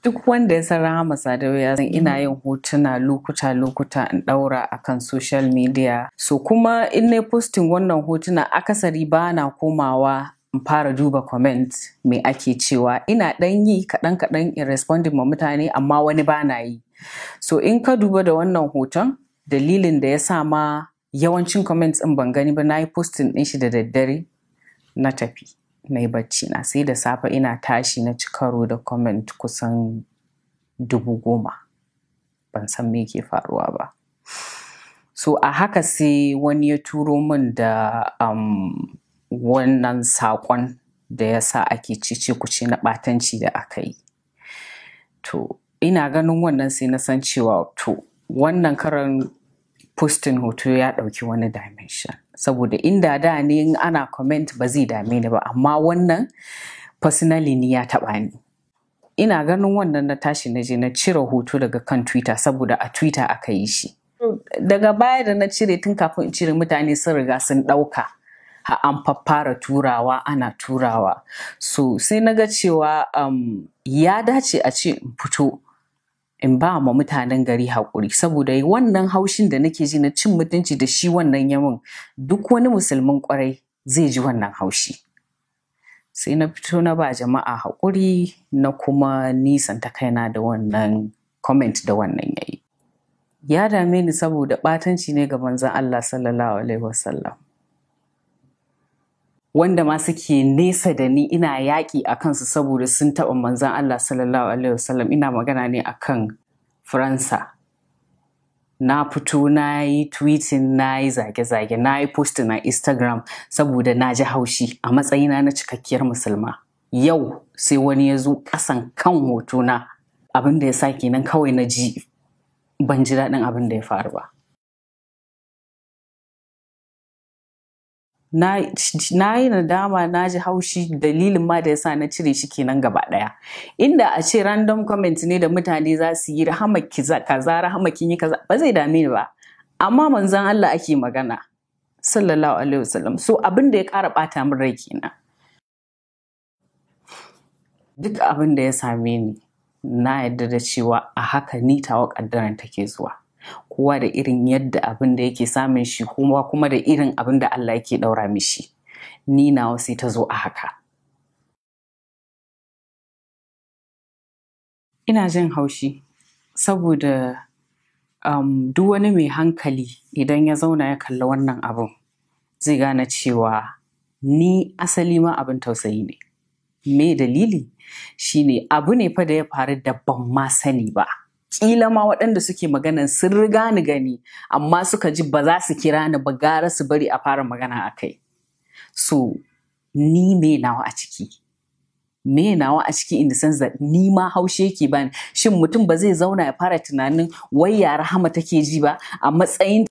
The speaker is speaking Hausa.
Duk wanda ya san Rahama Sadau ya san ina yin hotuna lokuta-lokuta in ɗaura akan social media. So kuma in na posting wannan hotuna, akasari ba na komawa in fara duba comment me ake cewa. Ina ɗan yi kaɗan-kaɗan in responding ma mutane, amma wani ba na yi. So in ka duba da wannan hoton, dalilin da ya sa ma yawancin comments in ban gani ba, na yi posting ɗin shi da daddare, na tafi na yi bacci na, sai da safe ina tashi na ci karo da comment kusan 10,000. Ban san me ke faruwa ba. So a haka sai wani ya turo min da wannan saƙon da ya sa ake cece kuce na ɓatanci da aka yi. To ina ganin wannan sai na san cewa to wannan karan posting hoto ya ɗauki wani dimension. Saboda inda da ne in ana comment ba zai dame ni ba, amma wannan personally ni ya taɓa ni. Ina ganin wannan na tashi na je na cire hoto daga kan Twitter, saboda a Twitter aka yi shi. Daga baya da na cire, tun kafin in cire mutane sun riga sun ɗauka. Ha an faffara turawa, ana turawa. So sai na ga cewa ya dace a ce in fito in ba ma mutanen gari haƙuri, saboda wannan haushin da nake ji na cin mutunci da shi wannan yamin, duk wani musulmin ƙwarai zai ji wannan haushi. Sai na fito na ba jama'a haƙuri, na kuma nisanta kaina da wannan comment da wannan yayi. Ya dame ni saboda ɓatanci ne ga manzon Allah sallallahu alaihi wasallam. Wanda ma suke nesa da ni ina yaƙi a kansu saboda sun taɓa manzon Allah sallallahu alaihi wasallam. Ina magana ne akan Faransa. Na fito na yi tweeting, na yi zage-zage, na yi posting a Instagram saboda na ji haushi a matsayina na cikakkiyar musulma. Yau sai wani ya zo ƙasan kan hotona, abin da ya sa kenan kawai na ji ban ji daɗin abin da ya faru ba. Na yi nadama, na ji haushi, dalilin ma da ya sa na cire shi kenan gaba ɗaya. Inda a ce random comment ne da mutane za su yi, Rahama kaza, Rahama kin yi kaza, ba zai dame ni ba. Amma manzon Allah ake magana sallallahu alaihi wasallam. So abin da ya ƙara ɓata min rai kenan. Duk abin da ya same ni, na yarda da cewa a haka ni tawa ƙaddaran take zuwa. Kowa da irin yadda abin da yake samun shi, kuma da irin abin da Allah yake ɗaura mishi. Ni nawa sai ta zo a haka. Ina jin haushi saboda duk wani mai hankali idan ya zauna ya kalli wannan abun zai gane cewa ni asali ma abin tausayi ne. Me dalili? Shine abu ne fa da ya faru da ban ma sani ba. Ƙila ma waɗanda suke maganan sun riga ni gani, amma suka ji ba za su kira ni ba, gara su bari a fara magana a kai. So ni me nawa a ciki? Me nawa a ciki in the sense that ni ma haushe yake bani. Shin mutum ba zai zauna ya fara tunanin wai ya Rahama take ji ba a matsayin